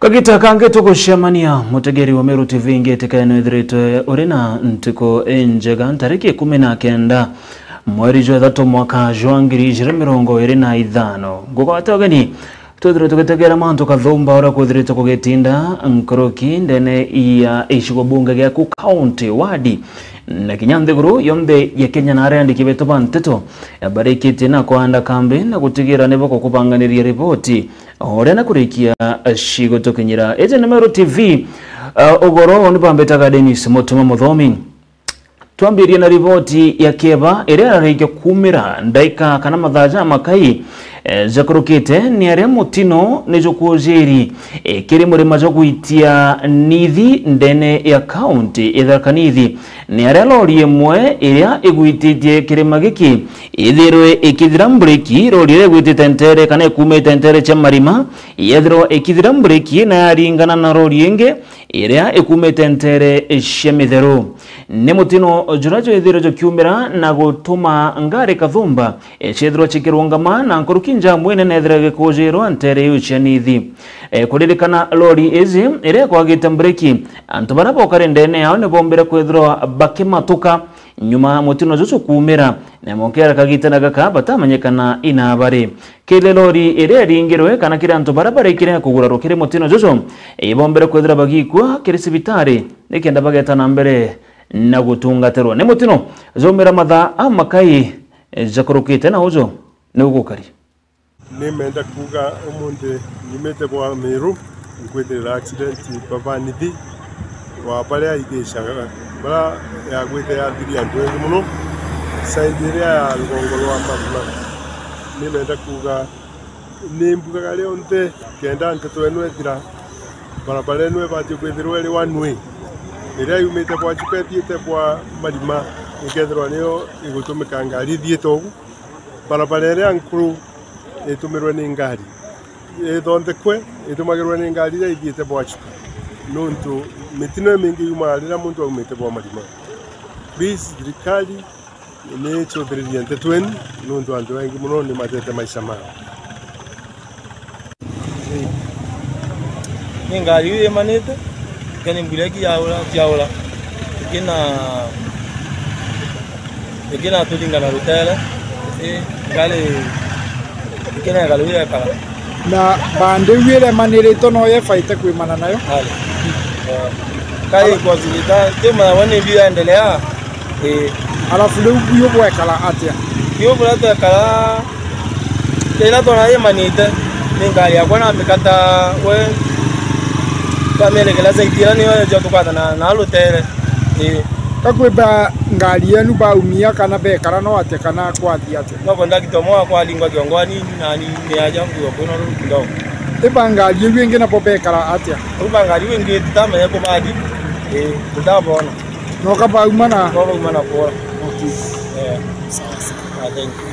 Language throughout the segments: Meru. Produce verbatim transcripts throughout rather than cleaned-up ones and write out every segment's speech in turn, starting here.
Kagita kangi tugucemania, mutegeri wa Meru T V, ngitikene ithiritwe uri na ntuku injega, ntariki ikumi na kenda mweri jwa ithatu mwaka jwa ngiri ijiri mirongo iri na ithano. Ngugwate ugeni, twithirwe tugitegera mantu kathumba uria kwithiritwe kugitinda nkuruki ndene ya icigo bunge giaku, kaunti, wadi, na kinya nthiguru yonthe ya Kenya, na aria andiki betu ba nteto barikitie na kwanda kambi na gutigira nibo kukubanganiria riboti uria na kurikia cigutukinyira. Iji ni Meru T V, uh, ugoro ni bambitaga Dennis Mutuma Muthomi. Twambirie na riboti ya kieba iria irarikia kuumira ndaika kana mathaa jamakai, eh, jakurukite, ni aria mutino ni jukuujiri, eh, kiri murima jwa gwitia nithi ndene ya kaunti ya Tharaka Nithi. Ni aria lori imwe iria igwititie kirima giki ithirwe ikithira mburiki, lori iria igwitite ntere kana ikumite ntere cia marima, yethirwa ikithira mburiki na yaringana na lori ingi iria ikumite ntere cia mitheru. Ni mutino juria jwithirwe jukiumira na gutuma ngari kathumba, e, ciethirwa cikirungama na nkuruki njamu inene ethira gikujirwa ntere iu cia Nithi. E, kuririkana lori iji iria ikwagite mburiki, antu baria bokari ndene yao ni bombire kwithirwa bakimatuka nyuma mutino juju kuumira, na mokera kagitana gaka batamenyekana ina bari. Kiri lori iria iringirwe kana kiri antu baria barikire kugurarwa kiri mutino juju, ibombire kwithira bagikua kiri cibitari nikenda bageta na mbere na gutungatirwa. Ni mutino jumira mathaa amakai jakurukite na uju ni ugukari. Ni menda kuuga umunthi nyumite bwa Meru, nkwithirira accident baba Nithi, wa baria igicaga, baria yagwite yathiria antu engi mono, side iria ya rugongo rwa Marima. Ni menda kuuga ni mbugaga rionthe kenda nteto eno ethira barabara eno ibatie kwithirwa iri one way. Iria yumite bwa Chuka ithiite bwa Marima, ikethirwa niyo igutumika ngari ithiite ugu. Barabara iria nkuru itumirwe ni ngari, ithondekwe, itumagirwe ni ngari iria ithiite bwa Chuka, nontu mitino imingi yumaga riria muntu aumite bwa Marima. Please, thirikari ni icuthiririe nteto inu, nontu antu baingi mono ni matete maisha mao. Ni ngari iu imanite, keni mbura iki yaura, kiaura. Ikina, ikina turingana rutere. Ii, ngari ikina ngari iu yekara. Na bande iu iria imanirite no yebaite kwimana nayo? Ari. Eh, kari kwa zigita, tima wane biendelea. Ii. Alafu riu biu bwekara atia? Biu buria twekara, riria twona imanite, ni ngari yakwa namikata we, twamierekera side iria niyo yeja tukatana na rutere. Ii. Kakwimba ngari yenu baumia kana bekara no atia kana kwathi atia? No kondakita umwe wakwa aringwa kiongo anini, nani ni aja nguo kuno kidogo. Iba ngari iu ingi nabo bekara atia? Iba ngari iu ingi tutamenya kubathi. Ii, tutabona. No kabauma na. No bauma na kura. Okay. Eh. Sawa, sawa. Ah, thank you.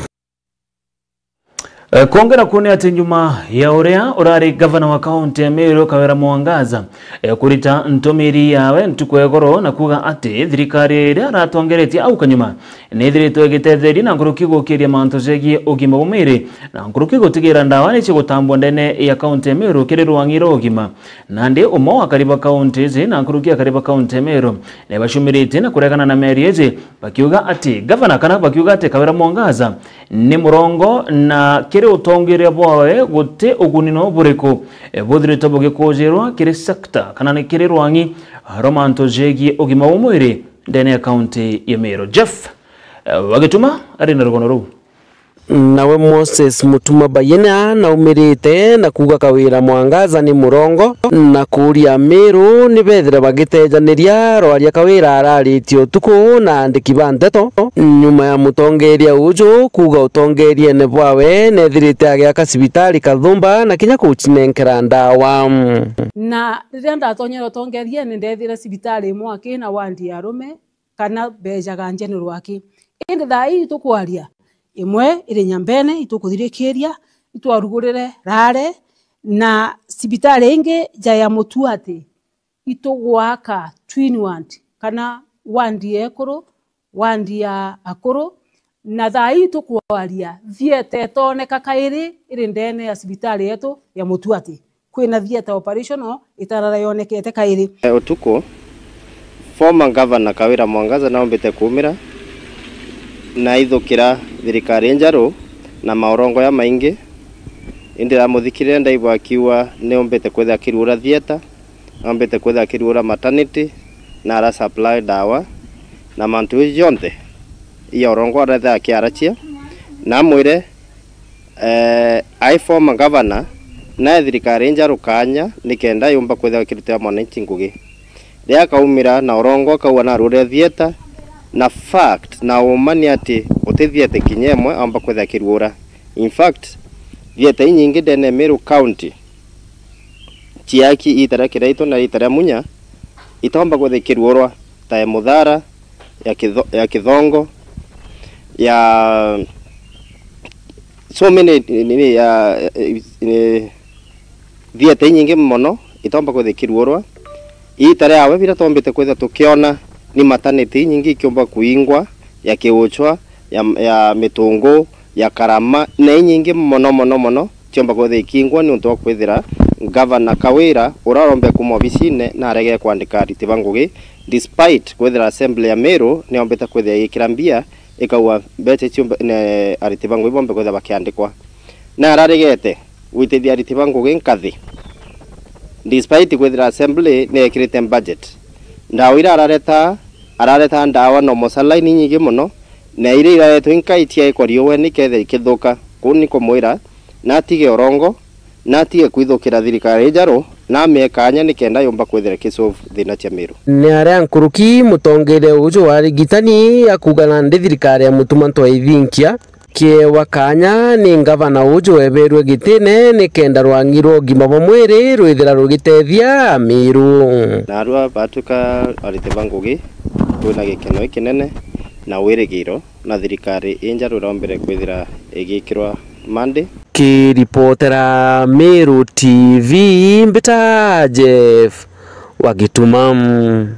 Eh, kwongera kuo ni ati nyuma ya uria urari gavana wa kaunti ya Meru, Kawira Mwangaza, eh, kurita ntumiri yawe ntuku ya igoro na kuuga ati thirikari iria aratongeretie au kanyuma ni ithiritwe igitetheria na nkuruki gukiria mantu jegie ugima bwa mwiri na nkuruki gutigira ndawa ni cigutambwa ndene ya kaunti ya Meru kiri rwang'i rwa ugima. Nandi umwe wa akari ba kaunti iji na nkuruki akari ba kaunti ya Meru ni bacumiritie na kuregana na miario iji, bakiuga ati gavana kana bakiuga ati Kawira Mwangaza ni murongo na kiri utongeria bwawe guti uguni no buriku, eh, buthiritwe bugikujirwa kiri sector kana ni kiri rwang'i rwa mantu jegie ugima bwa mwiri ndene ya kaunti ya Meru. Jeff, eh, Wagituma ari na rugono ruu. Nawe Moses Mutuma Bayena naumirite na kuuga Kawira Mwangaza ni murongo, na kuuria Meru ni bethire bagitejaniria rwaria Kawira araritie utuku na andiki ba nteto, nyuma ya mutongeria uju kuuga utongeriene bwawe nethirite agiaka cibitari kathumba na kinya kucinenkera ndawa. Na riria ndatonyere utongeriene, ndethire cibitari imwe aki na wandi ya arume, kana bejaga general aki. Indi thaa ii tukwaria, imwe iri Nyambene, itukuthirikiria, itwarugurire Rare, na cibitari ingi ja ya Mutuati, itugwaka twin ward, kana ward ya ekuru, ward ya akuru, na thaa ii tukwaria, theatre itoneka kairi iri ndene ya cibitari yetu ya Mutuati. kwina theatre operational itarara yonekete kairi. E, utuku, former governor Kawira Mwangaza naombite kuumira na aithukira thirikari njeru na maorongo jamaingi. Indi ndamuthikirire ndaigua akiuga niumbite kwithira akiruura theatre, aumbite kwithira akiruura maternity, na ara supply ndawa, na mantu jau jonthe, ija urongo aretha akiarachia, na amwire, eh, ai former governor, nae thirikari njeru kaanya, nikenda yumba kwithira ikirutira mwananchi ngugi. Riria akaumira na urongo akauga naruurire theatre, na fact na uma ni ati guti theatre kinya imwe aumba kwithira akiruura. In fact, theatre inyingi ndene ya Meru County, ciaki iita ria Kiraitu na iita ria Munya, itaumba kwithira ikiruurwa, ta ya Muthara, ya Kitho-, ya Kithongo, ya so many, nini, ya, eh, eh, theatre inyingi mono itaumba kwithira ikiruurwa. Iita riawe biria twambite kwithira tukiona ni maternity inyingi ikiumba kuingwa, ya Kiuchwa, ya, ya Mitungu, ya Karama, na inyingi mono mono mono. Ciomba kwithira ikingwa niuntu bwa kwithira Ngavana Kawira, uria urombe kuuma obisine, na arege kwandika ariti ba ngugi, despite kwithira Assembly ya Meru niombite kwithira igikira mbia, ikauga mbeca icio mbe-, ne, ariti ba ngugi bombe kwithira bakiandikwa. Na araregete gwitithia ariti ba ngugi nkathi, despite kwithira Assembly niyekirite budget. Ndawa iria arareta, arareta ndawa normal saline inyingi mono, na iria iraretwe inkai ciaikwa riuwe nikethira ikithuka. Kuu ni kumwira, natige urongo, natige kwithukira thirikari ijaru, na amie kaanya nikenda yumba kwithira ikisolve thina cia Meru. Ni aria nkuruki mutongeria uju wa arigitani akuuga nandi thirikari ya Mutuma ntwaithinkia kiewa kaanya ni ngavana uju weberwe gitine nikenda rwang'i rwa ugima bwa mwiri rwithira rugitethia Amiru. Narua batuika ariti ba ngugi, twina gikeno gikinene na wirigiro na thirikari injaru irombere kwithira igikirwa mandi. Kiripotera Meru T V, mbita Jeff wa Gituma.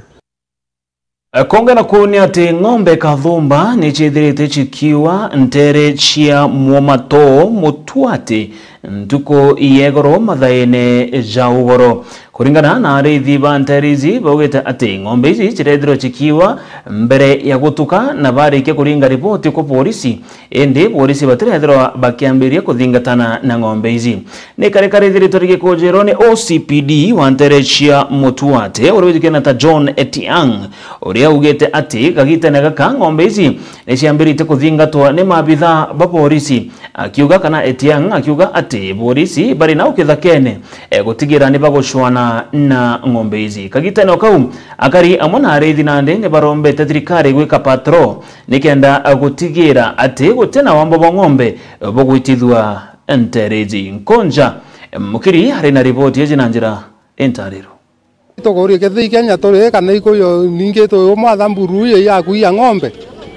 Konge na kuu ni ati ng'ombe kathumba ni ciithirite cikiua nteere cia Mwomato Mutwati ntuku ya igoro mathaene ja ugoro. Kuringana na ariithi ba nteere ici, baugite ati ng'ombe ici cirethirwe cikiua mbere ya gutuka, na barikia kuringa ripoti kwa borisi, indi borisi batirethirwa bakiambiria kuthingatana na ng'ombe ici. Ni karikari thiritwe rigikujiirwa ni O C P D wa nteere cia Mutuate, uria wijikene ta John Etiang, uria augite ati kagitene gaka ng'ombe ici ni ciambiritie kuthingatwa ni maabitha ba borisi, akiuga kana Etiang akiuga ati borisi bari nao kithakene, e, gutigira ni bagucwana na ng'ombe ici. Kagitene o kau, akari amwe na ariithi nandi ni barombete thirikari gwika patrol nikenda gutigira ati gutina wamba bwa ng'ombe bugwitithua nteere iji. Nkonja Mukiri ari na riboti iji na njira intariro. Tukuria kethii Kenya turi kana ikuyo ningi twi umwe atha mburu iyo yakuia ng'ombe.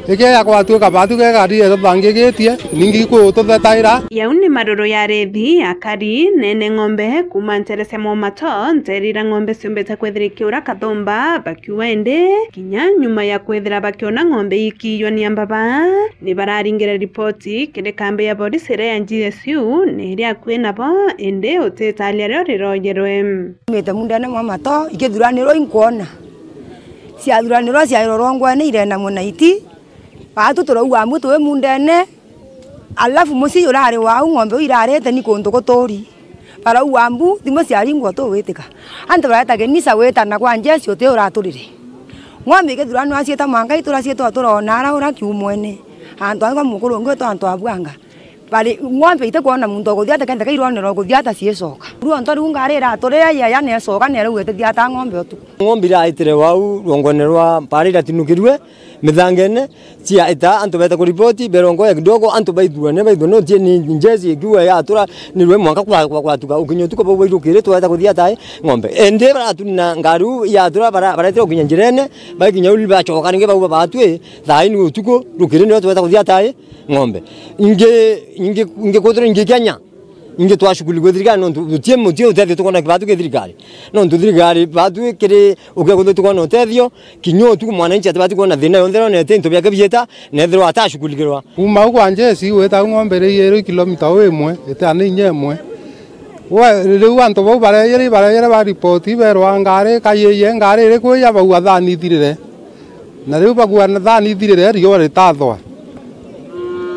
Ikia yakwatuika batu gegari ethangigitie ningi ikuututhetaira. Yau ni maruru ya ariithi akari nene ng'ombe kuuma nteere cia Mwomato, nteere iria ng'ombe ciumbite kwithira ikiura kathumba bakiua indi kinya nyuma ya kwithira bakiona ng'ombe ikiiywa ni ambaba, ni bararingire ripoti kiri kambi ya borisi iria ya G S U, ni iri akui nabo, indi utitaria rio rirogerwe. Umite mundene mwa mato, ikithuranirwa inkwona. Ciathuranirwa ciairorwa ngwene irena munaiti, baatu turauga mbu twi mundene, alafu mucii urari wau ng'ombe uu irarite ni kuntu guturi. Barauga mbu, thimu ciaringwa tuwitika. Antu bareta kinisa gwitana kwa Jesu uti uraturire. Ng'ombe ikithuranwa ciita mwanka itura ciitwa turona ara ura kiumwene. Antu angwa mukuru ungi witwa antu abwanga. Bari ng'ombe itikwona muntu okuthia ata kenda kaironera okuthia ata ciicoka. Ruonto riu ngari iraturire yaya necoka nerauga itithia ata ng'ombe utuku. Ng'ombe iraitire wau rwongone rwa mpara iratinukirue mithangene. Cia ita antu beta kuripoti, berongoya kidogo, antu baithuane, baithuane, utie ni njeci ikiwa yatura, ni rwe mwanka kwa, kwa, kwatuka, ukinya utuku bau bairukire, tweta kuthia tai ng'ombe. Indi baratuna ngari u yatura, bara-, baretire ukinya njirene, baikinya uli bacoka, ningi bau babatwi, thaai ni utuku, rukiri nio tweta kuthia tai ng'ombe. Ingi, ingi, ingi kutura ingi Kenya. Ingi twashukuliwe thirikari nontu tutie mutie utethio tukona kibatu ki thirikari. Nontu thirikari batu kiri ukia kuthia tukona utethio, kinya utuku mwananchi atibati kuona thina yonthe ronete into biake bieta, nethirwa atashukulikirwa. Kuuma u kwa Njeci wita u ng'ombe iri yiri kilomita u imwe, itiana inya imwe. We, riu antu bau bareyire, bareyire ba ripoti, berwa ngari kayeye, ngari iriku ya bau athani ithirire. Na riu bagua athani ithirire, riua ritathwa.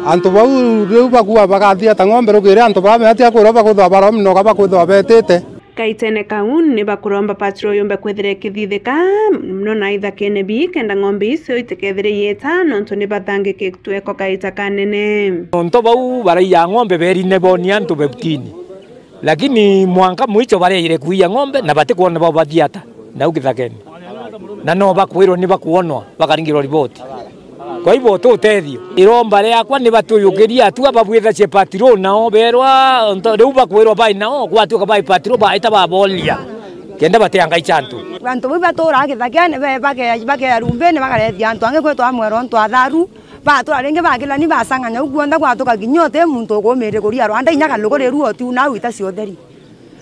Antu bau riu bagua bagathia ta ng'ombe rugiri, antu baria meatia kwirwa bakwithwa barominoka, bakwithwa betite. Kaitene kau, ni bakuromba patrol yumbe kwithira ikithithika, no na ithakene bii, kenda ng'ombe icio itikethire iita, nontu ni bathangikitwe ko kaita kanene. Nontu bau baraiya ng'ombe berine boni antu bebutini. Lakini mwanka mwicho bareire kuiya ng'ombe na batikwona bao bathiata nau kithakene. Na no bakwirwa ni bakwonwa, bakaringirwa riboti. Kwa hivyo, tu utethio. Iromba riakwa ni batuyukirie atua babwithacie patrol nao berwa, nto-, riu bakwirwa bai nao, gwatuika bai patrol baita baboria. Kenda batiangaicha antu. Antu bau baturaga kithakene, be-, bake-, bakeya rumbini, bakarethia antu angi kwitwa amwero antu atharu. Batura ringi bakilani basang'anya u kuonthe gwatuka kinya uti muntu ukuumirire kuria rwanda inya kalugu riru otiu nau ita cia utheri.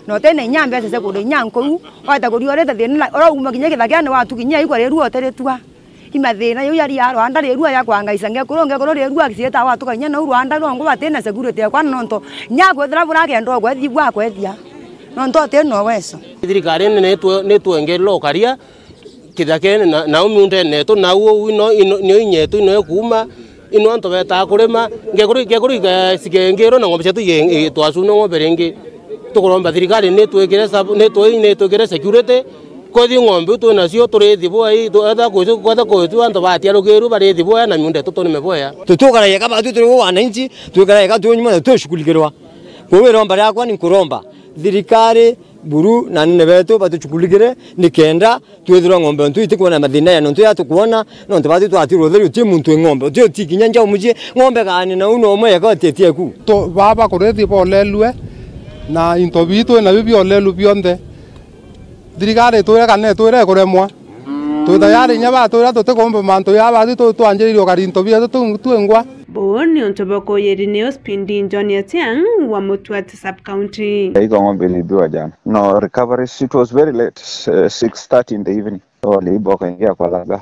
Na uti na inya mbeca cia kuria inya nkou, weta kuria urite thina na urauma kinya kithakene watu kinya igwa riru utiritua. Imathina iu yaria rwanda riru ya kwangaisa ngekuru, ngekuru riru akisieta watuka kinya nau rwanda rwongo bati na security ya kwana nontu nya kwithira burakenda ukwethia bwakwethia. Nontu uti na uwezo. Thirikari ni nitwe-, nitwengerire ukaria, kithakene na, nau miundene yetu, nau uu ino, ino, nio inyetu ino ikuuma, ino antu betaa kurima, ngekuru, ngekuru iga-, cikengirwe na ng'ombe cietu ige-, i-, twacuna ng'ombe ringi, tukuromba thirikari nitwikire sub-, nitwi-, nitwikire security, kwethi ng'ombe iu twi nacio turithi bwea, i-, tu-, etha kwicu, kwetha kwicu antu batiarukirwe barithi bwea na miunda yetu turime bwea. Tutukara yeka batu turi wananchi, twikara yeka twi nyuma na tushughulikirwa. Kwa hiyo iromba riakwa ni nkuromba thirikari buru na anene betu batushughulikire nikenda twithirwa ng'ombe ntu itikwona mathina ya nontu ya tukwona nontu batu twatirwo utheri uti muntu e ng'ombe uti uti kinya njau mucii ng'ombe gani na uno umwe yaka uteti eku. To baba kurithi bolelue na into bitu na bibi olelu bionthe. Thirikari itwire kana itwire ikuremwa. Twi tayari inya batwira tutikumba mantu ya batu tu twanjiririe ukari into bietu tu twingwa. Buu ni untu bukuyiri ni Ospindi John Atiang wa Mutuati Sub-County. Iko ng'ombe iliibiwa jana. No recoveries, it was very late, uh, six thirty in the evening. So waliiba wakaingia kwa laga.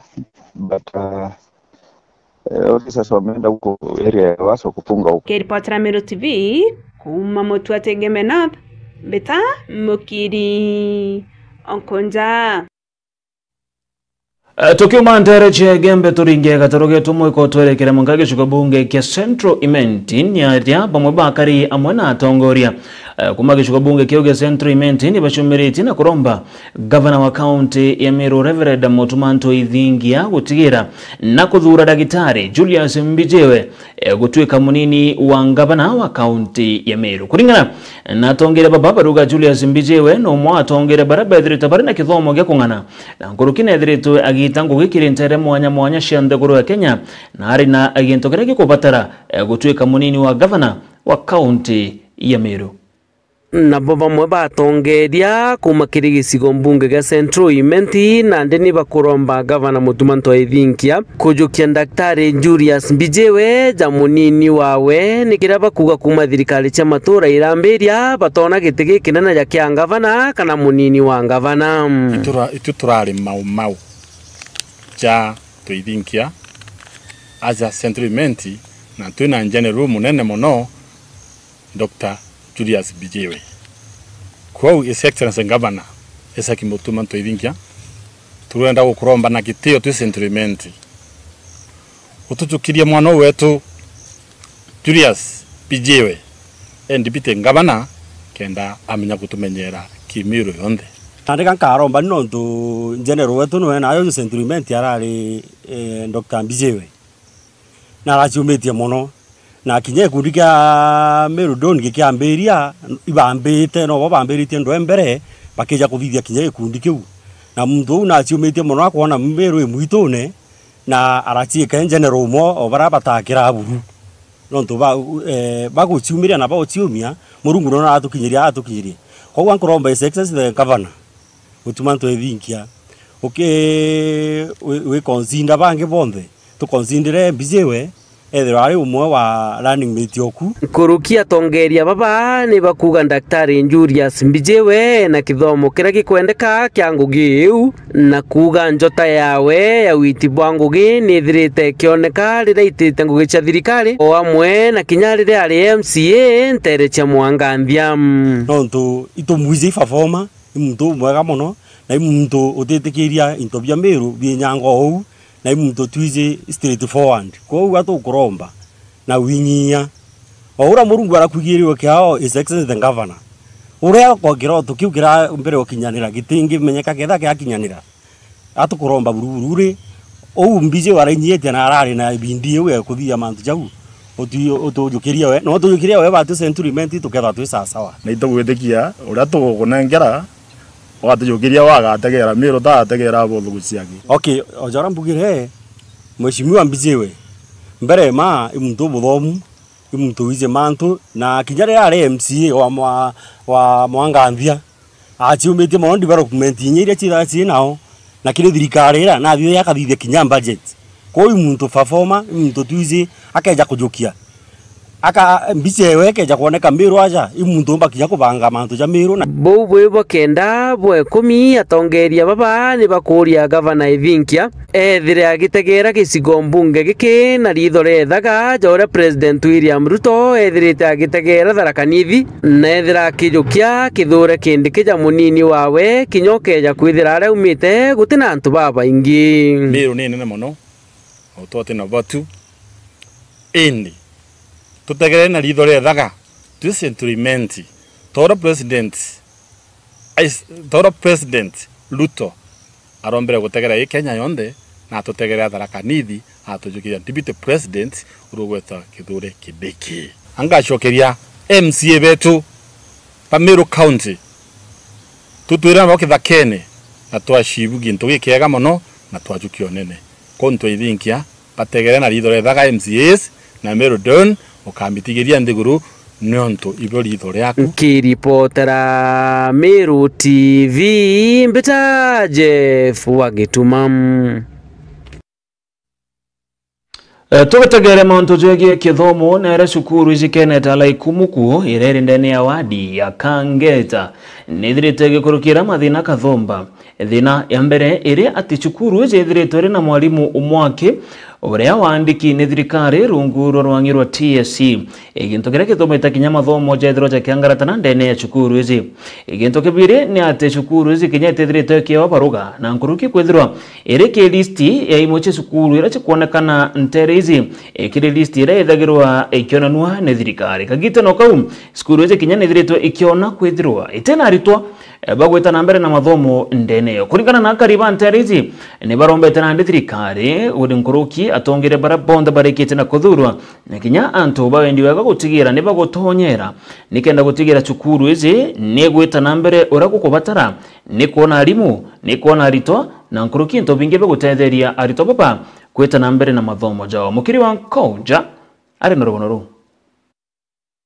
But, uh, uh, officers wameenda huko area ya Waso kupunga huko. Kiripotera Meru T V, kuuma Mutuati Igembe North, Mbita Mukiri Onkonja. Eh, tukiuma ntere cia Igembe turinge gataro getu mwiko twerekere mwanka gicigo bunge kia Central Imenti, ni aria bamwe bakari amwe na atongoria, eh, kuma gicigo bunge kiu gia Central Imenti ni bacumiritie na kuromba gavana wa kaunti ya Meru Reverend Mutuma Ntwithingia gutigira na kuthura Dagitari Julius Mbijiwe eh, gutuika munini wa ngavana wa kaunti ya Meru. Kuringana na atongeria baba, baruga Julius Mbijiwe ni umwe wa atongeria baria bethiritwe bari na kithomo gia kung'ana, na nkuruki nethiritwe agiita ngugi kiri ntere mwanya mwanya cia nthiguru ya Kenya, na ari na gintu kiria gikubatara, eh, gutuika munini wa ngavana wa kaunti ya Meru. Nabo bamwe batongeria kuuma kiri gicigo mbunge gia Central Imenti nandi ni bakuromba gavana Mutuma Ntwithingia kujukia Daktari Julius Mbijiwe ja munini wawe, ni kiria bakuuga kuuma thirikari cia matura irambiria batona giti gikinene ja kia ngavana kana munini wa ngavana. Itura-, itu turari mau mau ja Ntwithingia aja Central Imenti, na twina general munene mono, Doctor Julius Mbijiwe. Kwou, His Excellency Governor Isaac Mutuma Ntwithingia, turenda gukuromba na gitio twi Central Imenti, utujukirie mwana uu wetu Julius Mbijiwe e Deputy Governor, kenda amenya gutumenyera Kimiru yonthe. Nandi ga nkaromba ni nontu General wetu niwe nayo Central Imenti arari, eh, Doctor Mbijiwe. Na araciumitie mono. Na kinya gikundi kia Meru Dawn gikiambiria, ibambite, nobo bambiritie ndwe mbere, bakija kuthithia kinya gikundi kiu. Na muntu uu naciumitie mono akwona Meru i mwitune, na araciika general umwe o baria batakira buru. Nontu ba, eh, baguciumiria na baguciumia, Murungu nwe aratukinyiria, aratukinyiria. Koguo nkuromba His Excellency the Governor, Mutuma Ntwithingia, uki-, wi-, wikonsinda bangi bonthe, tukonsindire Mbijiwe, ethirwa ari umwe wa running mate oku. Nkuruki atongeria baba ni bakuuga Daktari Julius Mbijiwe na kithomo kiria gikwendeka kia ngugi iu, na kuuga njota yawe ya witi bwa ngugi ni ithirite ikioneka riria itite ngugi cia thirikari, o amwe na kinya riria ari M C A nteere cia Mwanganthia. Nontu itumwiji i performer, i muntu umwega mono, na i muntu utitikiria into bia Miru biinyangwa uu, na i muntu twiji straight forward. Kwou atukuromba na winyia. O uria Murungu arakwigirirwe kiao, His Excellency the Governor, uria kwa kiroto kiu kira mbere ukinyanira, gitingimenyeka ketha kiakinyanira. Atukuromba buru buru ri, uu Mbijiwe arainyiitie na arari na ibindi iu ya kuthithia mantu jau, utu-, utujukirie we, na utujukirie we batu Century Mint tukethwa twi sawasawa. Na itugwitikia uria tugukunengera, ugatujukiria we agategera Miru ta ategera bothugu ciake. Okay, o jora mbugire, Mheshimiwa Mbijiwe, mbere ma i muntu umuthomu, i muntu wiji mantu, na kinya riria ari M C A wa mwa-, wa Mwanganthia, aciumitie mono development inya iria ciithaga cii nao, na kiri thirikari iria nathithia akathithia kinya budget. Kwou i muntu performer, i muntu twiji akeja kujukia. Aka, mbica ewe ikeja kwoneka Miru aja, i muntu umba kinya kubanga mantu ja Miru na. Buu bwi bwa kenda bwa ikumi, atongeria baba ni bakuuria Gavana Ithinkia ethire agitegera gicigo mbunge giki na riitho ria ithaga ja uria President William Ruto ethirite agitegera Tharaka Nithi, na ethira akijukia Kithure Kindiki ja munini wawe, kinya ukeja kwithira aria aumite guti na antu babaingi. Miru ni nene mono, o twati na batu, indi tutegere na riitho ria ithaga, twi Century Mint, ta uria President Ais-, ta uria President Ruto arombere gutegera ii Kenya yonthe, na atutegere Tharaka Nithi, atujukiria Deputy President uria ugwetwa Kithure Kindiki. Angacokeria M C A betu ba Meru County, tutwire nabo kithakene, na twacibu gintu gikiega mono, na twajukia unene. Kwou ntwaithinkia, bategere na riitho ria ithaga M C As, na Meru Dawn, ukambitigiria nthiguru, niontu ibio riitho riaku. Nkiripotera Meru T V, mbita Jeff wa Gituma. Eh, tugitegere mantu jegii kithomo, nere cukuru iji Kenneth Alaikumuku, iria iri ndene ya wadi ya Kangeta, nithirite gikurukira mathina kathumba. Thina ya mbere iri ati cukuru iji ithiritwe iri na mwarimu umwe aki, uria waandiki ni thirikari rungu rwa rwang'i rwa T S C, igintu kiria gitumite kinya mathomo jethirwa jakiangaratana ndene ya cukuru iji. Igintu kibiri ni ati cukuru iji kinya itithiritwe ikiewa baruga na nkuruki kwithirwa iri ki list ya imwe cia cukuru iria cikwonekana ntere iji, ikiri list iria ithagirwa ikionanua ni thirikari. Kagitano kau, cukuru iji kinya nithiritwe ikiona kwithirwa itina aritwa, eh, bagwita na mbere na mathomo ndene iyo. Kuringana na akari ba ntere iji, ni barombete nandi thirikari uri nkuruki atongeria baria bonthe barikite na kuthurwa, na kinya antu ba wendi wega gutigira ni bagutonyera, nikenda gutigira cukuru iji ni igwita na mbere uria gukubatara, ni kwona arimu, ni kwona aritwa, na nkuruki into bingi bia gutetheria aritwa baba gwita na mbere na mathomo jao. Mukiri wa Nkoja ari na rugono ruu.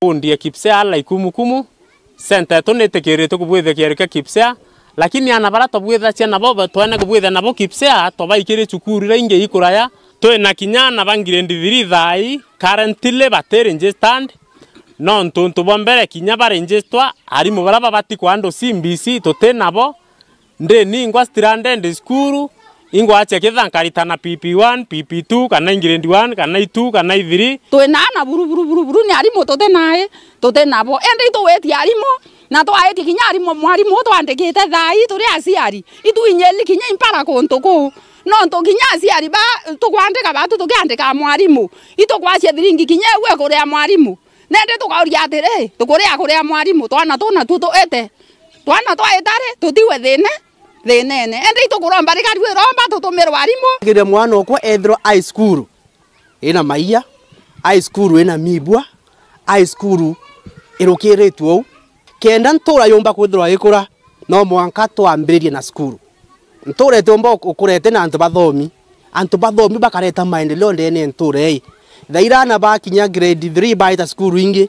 Kundi ya KIPSEA Alaikumuku, center yetu ni itikiritwe kubwithia kieru kia KIPSEA, lakini ana baria tubwithacia nabo, ba-, twene kubwithia nabo KIPSEA, tubaikiri cukuru iria ingi ikuraya. Twina kinya ana ba grade three thaa ii, currently bati registered, nontu untu bwa mbere kinya ba register, arimu baria babati kwa andu C B C tuti nabo. Ndi ningwa stranded cukuru, ingwacia kitha nkaritana P P one, P P two, kana i grade one, kana i two, kana i three. Twina ana buru, buru, buru, buru, ni arimu tuti nai, tuti nabo. Indi itugwitia arimu, na twaitie kinya arimu, mwarimu u twandikite thaa ii turi aciari. Itwinyiri kinya impara kuntu kuu. Nontu kinya aciari ba tukwandika batu tukiandika mwarimu, itukwacia thiringi kinya iu ikuria mwarimu. Nende tukauria atiri, tukuria kuria mwarimu, twana tuna tu tuite. Twana twaita ri, tutiwe thina, thinene. Indi itukuromba rikari wiromba tutumirwe arimu. Kire mwana okwa ethirwa high school ina maiya, high school ina mibua, high school irukiritwe uu. Kenda ntura yumba kwithirwa ikura, no mwanka twambiririe na cukuru. Ntura itiumba ukurete na antu bathomi. Antu bathomi bakareta maendeleo ndene ya ntura ii. Thaira ana bakinya grade three baita cukuru ingi,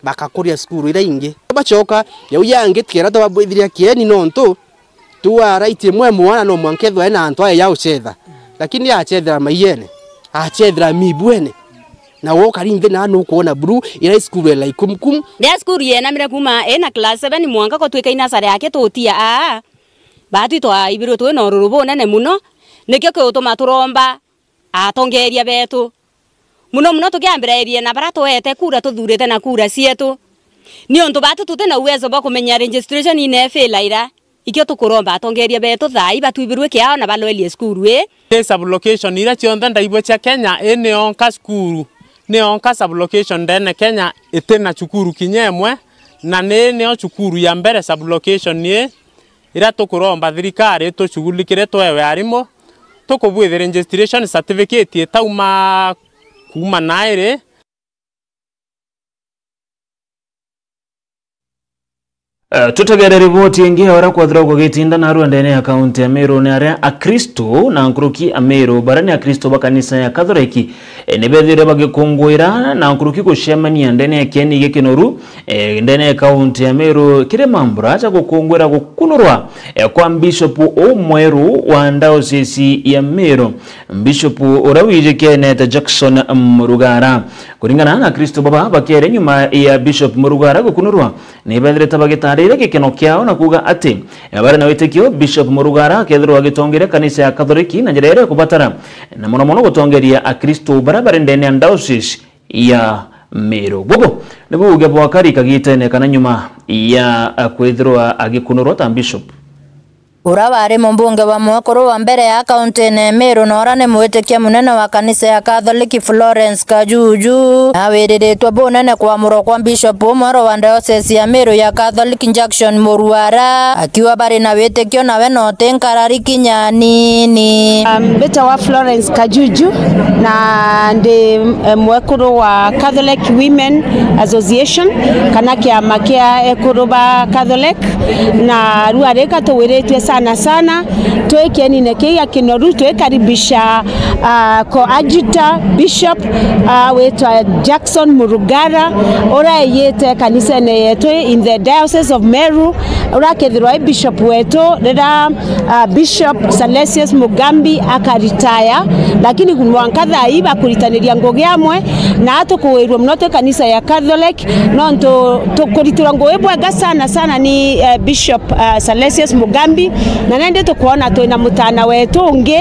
bakakuria cukuru iria ingi. Bacoka, yau yangi tikenda tubabwithiria kieni nontu, tu wa right imwe mwana no mwanka ethwe ena antu aya ya ucetha. Lakini acethera maiyene, acethera mibuene. Na wookari nthi naa nukwona blue, ira i cukuru e Laikumkum. Riria cukuru yenamire kuuma ina class seven mwanka gutwika i nursery yake tutia aa, baatwi twaibirwe twi na ururu bunene mono, nikio kiutuma turomba atongeeria beetu. Mono mono tukiambirairie na baria tweete kura, tuthurite na kura cieetu. Niuntu baatwi tuti na uwezo bwa kumenya registration ina ifaila ira. Ikio tukuromba atongeeria beetu thaa ii batwibirwe kiao na baloerie cukuru ii. Ni sub-location iria cionthe ndaigua cia Kenya, ii ni yonka cukuru, ni yonka sub-location ndeene Kenya iti na cukuru kinya imwe, na ni niyo cukuru ya mbere sub-location ii iria tukuromba thirikari itushughulikire twewe arimu, tukubwithia registration certificate itauma kuuma nairi. Eh, tutegere riboti ingi ya uria kwethirwa gugitinda narua ndene ya kaunti ya Meru, ni aria Akristo na nkuruki Ameru baria ni Akristo ba kanisa ya Katholeki, eh, ni bethire bagikungwira na nkuruki gucemania ndene ya kieni gikinoru, eh, ndene ya kaunti ya Meru, kiri mambura ja gukungwira gukunurwa, eh, kwa Bishop umweru wa diocese ya Meru, Bishop uria wijikenete Jackson Murugara. Kuringana na Akristo baba, bakiaria nyuma ya Bishop Murugara gukunurwa, ni bethirite bagitarire gikeno kiao na kuuga ati, eh, bari na witikio Bishop Murugara akethirwa agitongeria kanisa ya Katholiki na njira iria ikubatara, na mono mono gutongeria Akristo baria bari ndene ya diocese ya Meru. Bubu nibu uuge bwa kari kagitene kana nyuma ya, eh, kwithirwa agikunurwa ta Bishop. Uria wari mumbunge wa mwekuru wa mbere ya kaunti ya Meru na uria ni mwitikia munene wa kanisa ya Catholic, Florence Kajuju, nawiriritwe bunene kwamurwa kwa Bishop umweru wa diocese ya Meru ya Catholic, Jackson Murugara, akiuga bari na witikio nawe na uti nkarari kinya anini. Um, mbitawa Florence Kajuju na ndi, eh, mwekuru wa Catholic Women Association, kana kiama kia ekuru ba Catholic. Na rua rika tugwiritue sana sana twi kienine kii gia kinoru, twikaribisha, ah, coadjutor bishop, ah, witwa Jackson Murugara, uria eyite kanisene yetu in the Diocese of Meru, uria akethirwa i bishop wetu riria, ah, Bishop Salesius Mugambi akaritaya, lakini mwanka thaa ii bakuritaniria ngugi amwe, na tukuwirua mono twi kanisa ya Catholic, nontu tukuritirwa ngugi bwega sana sana ni, eh, Bishop, eh, Salesius Mugambi, na nandi tukwona twina mutana wetu ungi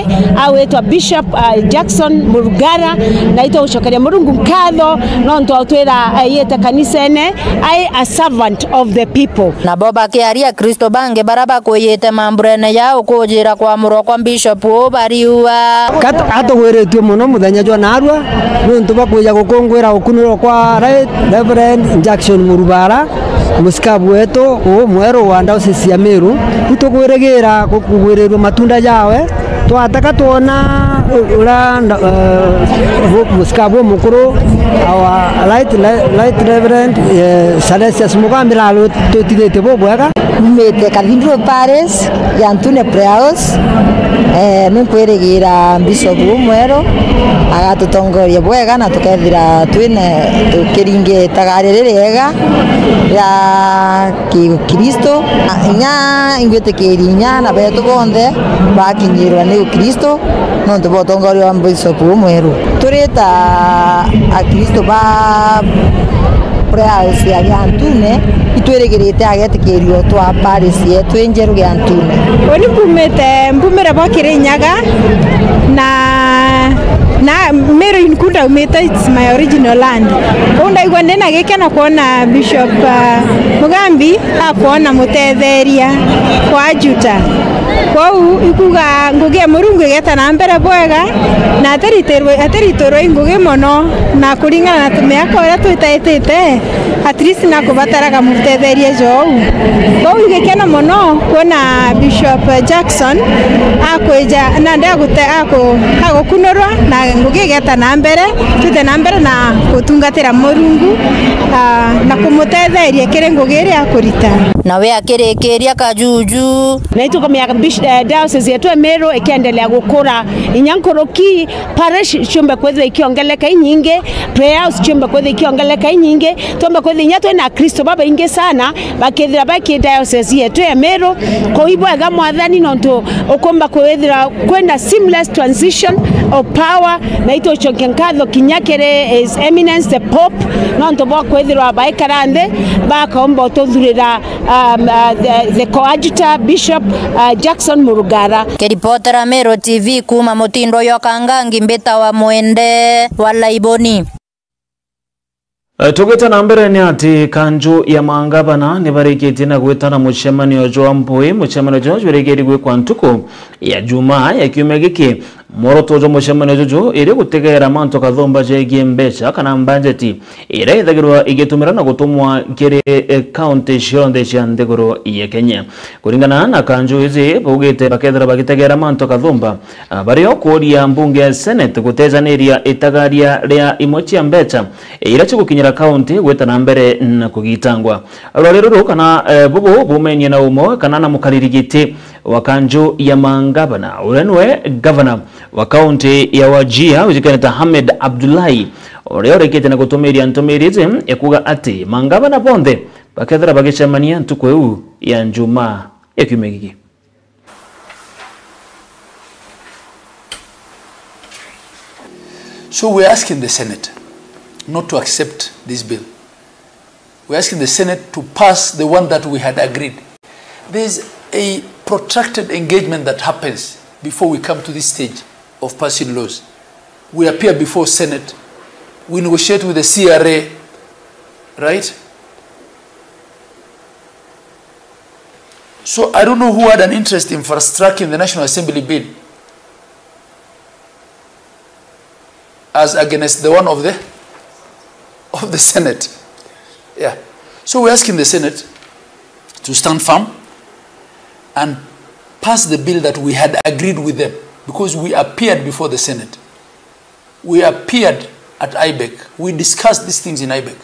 awitwa Bishop, eh, Jackson Murugara, na itugucokeria Murungu nkatho nontu autwira aiyite kanisene ai a servant of the people. Nabo bakiaria Akristo bangi baria bakwiyite mamburene ya ukujira kwamurwa kwa Bishop uu bariuga, Kat-, atugwiritue mono muthenya jwa narua, niuntu bwa kwija gukungwira gukunurwa kwa Right Reverend Jackson Murugara, musikabu wetu uu mweru wa diocese ya Meru. Itugwirigira ku-, kugwirirua matunda jawe, twataka twona u-, uria nda-, eh, bu-, musikabu umukuru, our Right Re-, Right Reverend, eh, Salesius Mugambi, twitithitie bubwega. Umite Cathedral Parish ya Ntune Prayer House. Eh, ninkwirigira Bishop umweru agatutongoria bwega na tukethira twina tukiringe itagaria ririega ria Kikristo. Inya ingwitikiria inya na betu bonthe bakinyirwa ni Ukristo nontu bwa utongoria wa Bishop umweru. Turi ta Akristo ba Prayer House ya Giantune, itwirigirite agetikirio twa parish yetu injeru Giantune. Uni mbumite, mbumire bwa Kirinyaga, na, na Meru inkuo ndaumite, it's my original land. Uu ndaigua ndina gikeno kwona Bishop, uh, Mugambi akwona mutetheria kwa ajuta. Kwou ikuga ngugi ya Murungu igeta na mbere bwega, na atiritirwe, atiritirwe i ngugi mono, na kuringana na tumiaka uria twitaitite, at least nakubataraga mutetheria jou. Kwou igikena mono kwona Bishop Jackson akwija nandi agute-, aku-, agukunurwa na ngugi igeta na mbere, twite na mbere na gutungatira Murungu, ah, na kumutetheria kiri ngugi iria akurita. Nawe akirikiria Kajuju. Na itukumenya bish-, eh, diocese yetu ya Meru ikiendelea gukura inya nkuruki, parish ciumbe kwithirwa ikiongeleka inyingi, prayer house ciumbe kwithirwa ikiongeleka inyingi, tumbe kwithirwa inya twina Akristo babaingi sana bakithira baki diocese yetu ya Meru. Kuu ibwega Mwathani, nontu ukumba kwithira kwina seamless transition of power, na itucokia nkatho kinya kiri His Eminence the Pope, nontu bwa kwithirwa baikara nthi bakaumba ututhurira, um, uh, the, the coadjutor Bishop, uh, Jackson Murugara. Kiripotera Meru T V kuuma mutindo yo Kangangi, mbita wa Mwende wa Laiboni. Eh, tugita na mbere ni ati kanju ya mangavana ni barikitie na gwitana mucemanio jwa mpui. Mucemanio juu jwirigiri gwikwa ntuku ya Jumaa ya kiumia giki. Mworoto jwa mucemanio juju iri gutegera mantu kathumba jegie mbeca kana mbanjeti iria ithagirwa igitumira na gutumwa kiri, eh, kaunti cionthe cia nthiguru ya Kenya. Kuringana na kanju iji, baugite bakethira bagitegera mantu kathumba, ah, bari o kuuria mbunge ya Senate gutejaniria itagaria ria imwe cia mbeca iria cigukinyira kaunti gwita na mbere na kugitangwa. Rwari ruru kana, eh, bubu bumenie na umwe kana na mukariri giti wa kanju ya mangavana, uria niwe gavana wa kaunti ya Wajir, ujikene ta Hamed Abdullahi, uria urikite na gutumiria ntumiri iji ya kuuga ati mangavana bonthe bakethira bagicemania ntuku iu ya Njumaa ya kiumia giki. So we're asking the Senate not to accept this bill. We're asking the Senate to pass the one that we had agreed. There's a protracted engagement that happens before we come to this stage of passing laws. We appear before Senate, we negotiate with the C R A, right? So I don't know who had an interest in fast tracking the National Assembly bill as against the one of the, of the Senate. Yeah. So we're asking the Senate to stand firm and pass the bill that we had agreed with them, because we appeared before the Senate. We appeared at IBEC. We discussed these things in IBEC.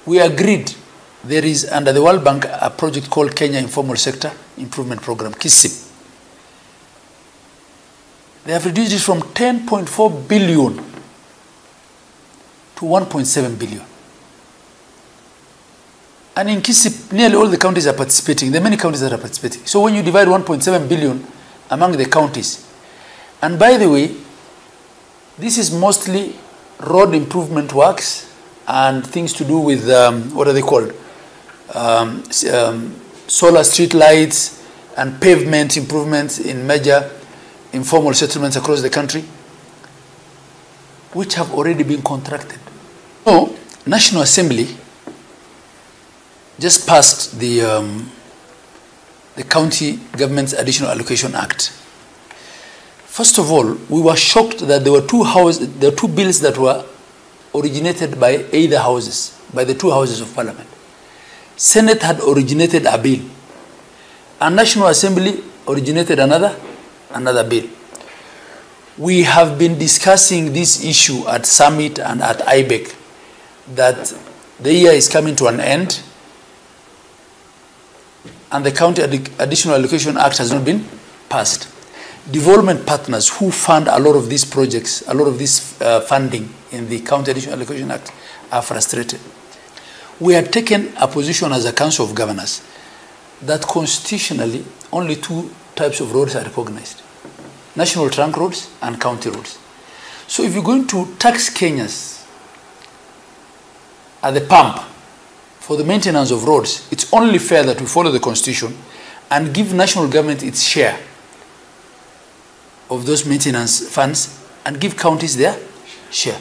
We agreed. There is, under the World Bank, a project called Kenya Informal Sector Improvement Program, KISIP. They have reduced it from ten point four billion to one point seven billion. And in KISIP, nearly all the counties are participating. There are many counties that are participating. So when you divide one point seven billion among the counties, and by the way, this is mostly road improvement works and things to do with, um, what are they called? Um, s-, um, solar street lights and pavement improvements in major informal settlements across the country, which have already been contracted. So, National Assembly just passed the, um, the County Government's Additional Allocation Act. First of all, we were shocked that there were two house, there were two bills that were originated by either houses, by the two houses of parliament. Senate had originated a bill, and National Assembly originated another, another bill. We have been discussing this issue at summit and at IBEC, that the year is coming to an end and the County Addi-, Additional Allocation Act has not been passed. Development partners who fund a lot of these projects, a lot of this, uh, funding in the County Additional Allocation Act, are frustrated. We had taken a position as a Council of Governors that constitutionally only two types of roads are recognized: national trunk roads and county roads. So if you're going to tax Kenyans at the pump for the maintenance of roads, it's only fair that we follow the constitution and give national government its share of those maintenance funds and give counties their share.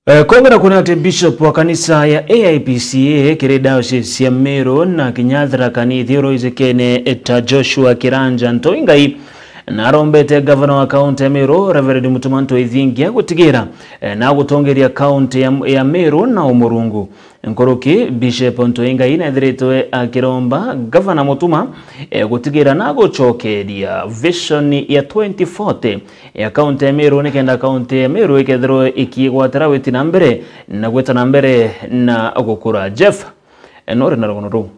Eh, kwongera kuona ati Bishop wa kanisa ya A I P C A kiri diocese ya Meru na kinya Tharaka Nithi oro ijikene ta Joshua Kiranja Ntoingai, Narombete gavana wa kaunti ya Meru, Reverend Mutuma M'Ethingia, gutigira, eh, na gutongeria kaunti ya, ya Meru na umurungu. Nkuruki, Bishop Ntweingai nethiritwe akiromba gavana Mutuma, eh, gutigira na gucokeria vision ya twenty forty ya kaunti ya Meru, nikenda kaunti ya Meru ikethirwe ikigwatira witi na mbere na gwita na mbere na gukura. Jeff, eh, nuri na rugono ruu.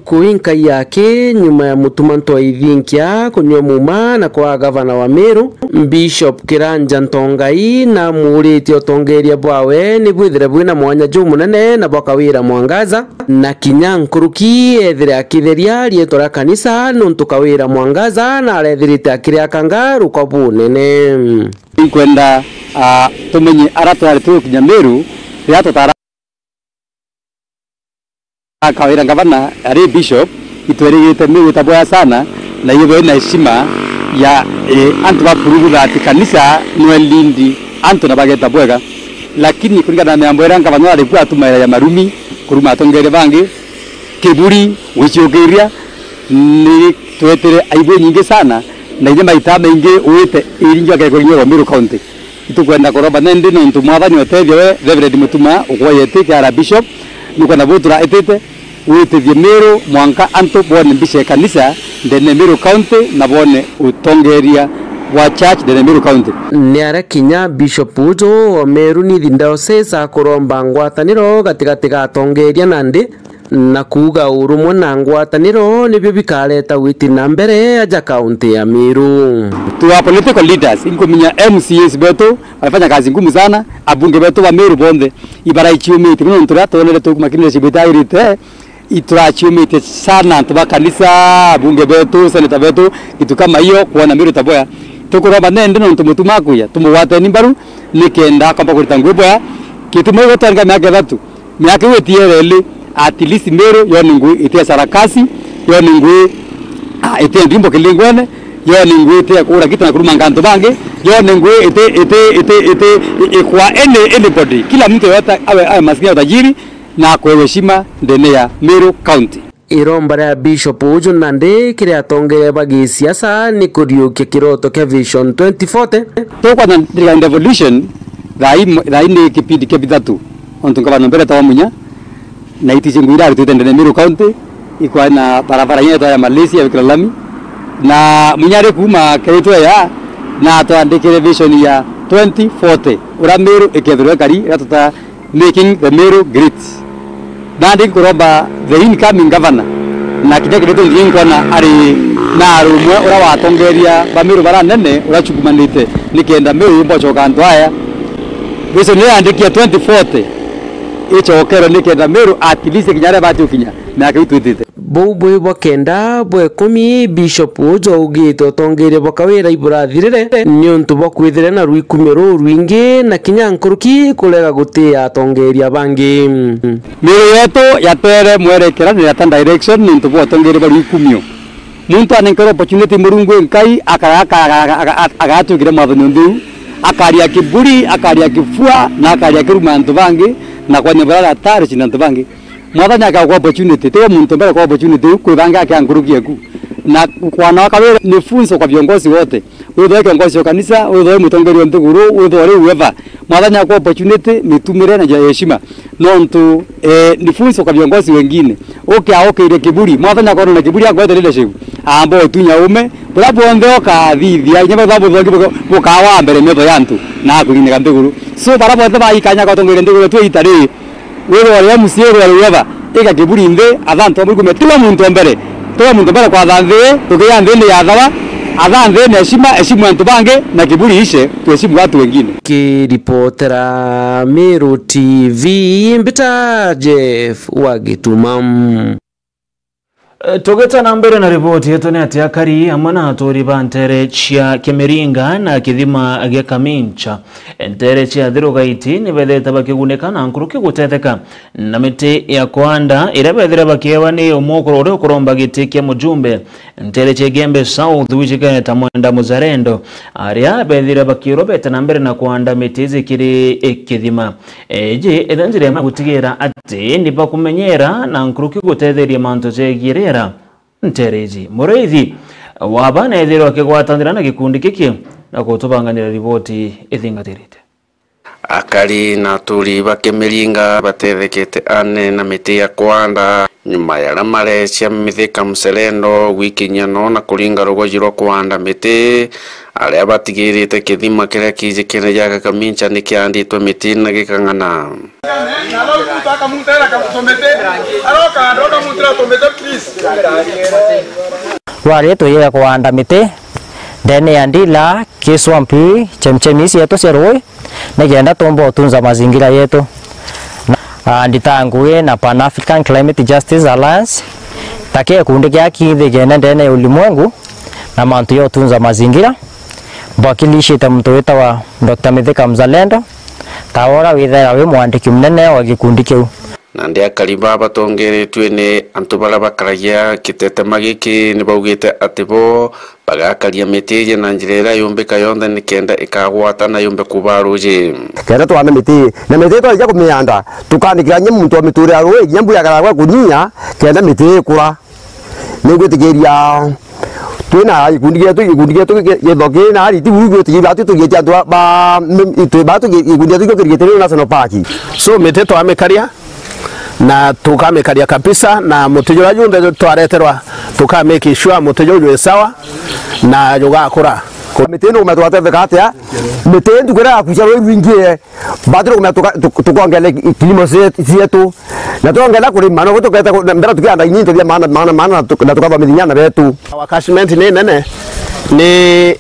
Kuinka yake nyuma ya Mutuma Ntweingia kunyua muma na kwa gavana wa Meru, Bishop Kiranja Ntongai, na muuritie utongeria bwawe ni bwithire bwina mwanya jumunene na bwa Kawira Mwangaza, na kinya nkuruki ethire akitheria riitwa ria kanisa, nontu Kawira Mwangaza na arethirite akiriakanga ruko bunene. Nkwenda, ah, tumenye ara twari tukinya Meru, riria tutara Kawira gavana ari bishop, itwerigite Meru ta bwega sana, na iyo na heshima ya, eh, antu ba prove that kanisa nwe lead antu na bageta bwega. Lakini kuringana na miambo iria gavana ari kuo atumaira ya marumi, kuruma atongeria bangi, kiburi, gwiciukiria, ni twetire aibu nyingi sana, na inya maita maingi wite iringi akekorinywa Meru County. Itukwenda kuromba nendi nontu Mwathani otethia we Reverend Mutuma ukwoyete kiara Bishop, nukwenda butura itite witithie Meru mwanka antu bone mbica ya kanisa ndene Meru County na bone utongeria bwa church ndene Meru County. Ni aria kinya Bishop uju wa Meru Nithi Diocese akuromba ngwataniro gatigati ga atongeria nandi na kuuga urumwe na ngwataniro nibio bikareta witi na mbere aja kaunti ya Meru. To our political leaders, inkumenya M C As betu wamefanya kazi ngumu sana, abunge betu ba Meru bonthe ibaraichiumitie, nontu riria twonere tukumakinyira cibitairite, iturachiumitie sana antu ba kanisa, abunge betu, seneta betu, kitu kama hiyo, kuona Meru ta bwega. Tukuromba nende nontu Mutuma akuya, tumugwateni mbaru, nikenda akomba kurita ngugi bwega. Gituma igotwarika miaka ithatu, miaka iu itiere ili, at least Meru yone ngui itie sarakasi, yone ngui, ah, itie ndimbo kilingwene, yone ngui itie kura kita na kurumanga antu bangi, yone ngui iti, iti, iti, iti, i-, ikwa any, anybody. Kila mtu yote awe, awe maskini au tajiri, na akwewe heshima ndene ya Meru County. Iromba ria Bishop uju nandi kiri atongeria ba gisiasa ni kuriukia kiroto kia Vision twenty forty. Tukwona thirikari devolution, thaa ii, thaa ii ni kipindi kia bithatu. Ontu ngavana mbere tawa Munya, na itiji ngui irarutite ndene Meru County, ikwa na barabara inya yetwa ya Malaysia ya wikira lami. Na Munya ari kuuma keritwe ya, na atwandikire vision ya twenty forty, uria Meru ikethirwa ikari, iria tuta making the Meru great. Nandi nkuromba the incoming governor, na kinya kiri tundi nkona ari na arumwe uria watongeria ba Meru bara nene uria chukumanite, nikenda Meru yumba ucoka antu aya. Vision iria yandikia twenty forty icokerwe nikenda Meru at least kinya aria bati ukinya miaka iu twitite. Buu bwi bwa kenda bwa ikumi, Bishop uju augite utongeria bwa Kawira iburathirire niuntu bwa kwithira na rwikumio ruu rwingi na kinya nkuruki kurega gutia atongeria bangi. Miiri yetu yatere mwerekera na yata direction niuntu bwa utongeria bwa rwikumio. Muntu anenkerwe opportunity Murungu e Nkai, aka-, aka-, aka-, aka-, aka-, agatwikire mwathani ntheu, akaria kiburi, akaria kifua, na akaria kiruma antu bangi, na kwanya bara atari cina antu bangi. Mwathani akagwa opportunity, tiwe muntu mbere kwa opportunity, kwibanga akia nkuruki eku. Na kwana wa Kawira ni funzo kwa viongozi wote. Withwe kiongozi wa kanisa, withwe mutongeria wa nthiguru, withwe uri whoever. Mwathani akwa opportunity, mitumire na njira ya heshima. Nontu, eh, ni funzo kwa viongozi wengine. Ukia ukiire kiburi, mwathani akona na kiburi akwete leadership. Amba utunya ume, bura bwonthe ukathithia, inya baba buthoki buka-, bukawa mbere metho ya antu, na akuginyika nthiguru. So, bara bonthe baikanya kwa tongeria nthiguru tu itari, withwe uri M C A, withwe uri whoever, ika kiburi nthi, atha antu amwe kume, tiwe muntu wa mbere, tiwe muntu wa mbere kwatha nthi, tukiya nthi ni ya thawa, atha nthi ni heshima, heshimu antu bangi, na kiburi ishe, tuheshimu watu wengine. Kiripotera Meru T V, mbita Jeff wa Gituma. Eh, tugita na mbere na riboti yetu, ni ati akari amwe na aturi ba ntere cia Kimiringa na kithima gia Kamincha, ntere cia Thirugaiti, ni bethirite bakigunika na nkuruki gutetheka na miti ya kwanda iria bethire bakiewa ni umwe uria ukuromba giti kia mujumbe ntere cia Igembe South, Wijiketa Mwenda Muzalendo, aria bethire bakirwa bete na mbere na kwanda miti iji kiri kithima. Iji ethira njira imwe gutigira ati ni bakumenyera na nkuruki gutetheria mantu jegie riera ntere iji. Muriithi, Waba neethirwa akigwatanira na gikundi giki na gutubanganira riboti ithingatirite. Akari na aturi ba Kimiringa batethekete ane na miti ya kwanda nyuma ya aria marecia Mithika Mselendo gwikinyia no na kuringa rugoji rwa kwanda miti, aria batigirite kithima kiria kijikene ja Kakamincha ni kianditwe miti na gikang'ana. Rwari tuyire kwanda miti ndene ya ndila, kiswampi, chemchemi cietu cia rui, nikenda tumba utunza mazingira yetu. Na, ah, ndita ngugi na Pan African Climate Justice Alliance, ta gikundi kia kithigene ndene ya ulimwengu na mantu ya utunza mazingira, mbwakilishite muntu witawa Doctor Mithika Mzalendo, ta ura withera wi mwandiki munene wa gikundi kiu. Nandi akari baa batongeretue ni antu baria bakaragia kitetema giki ni baugite ati bo bagakaria miti iji na njira iria yumbika yonthe nikenda ikagwata na yumbe kuba ruuji. Kenda twanda miti, na miti twarija kumianda, tukandikira kinya muntu wa miturire ya ruuji, kinya mbuya akaragwa kunyia, kenda miti ikura. Ningwitikiria twina gikundi gietu, gikundi gietu gi-, githoki na ariti buru gwitikiria atu tugiitia antu ba, ba, mi-, itu-, ba tugi-, gikundi gietu gio kirigitiri National Park. So, miti twamikaria, na tukamikaria kabisa, na muti juria junthe twareterwa, tuka make sure muti juu jwi sawa na jugakura. Miti ino kumenya twatetheka atia? Miti ntuku iria yakucia rui rwingi, batu kumenya tuka-, tuk-, tukongele kilimo cie-, cietu. Na twongela kurima, no tuketa ku-, mbere tukianda inyinto bia maana, maana, maana, na tuk-, na tukathomithia ana betu. Our catchment ni nene, ni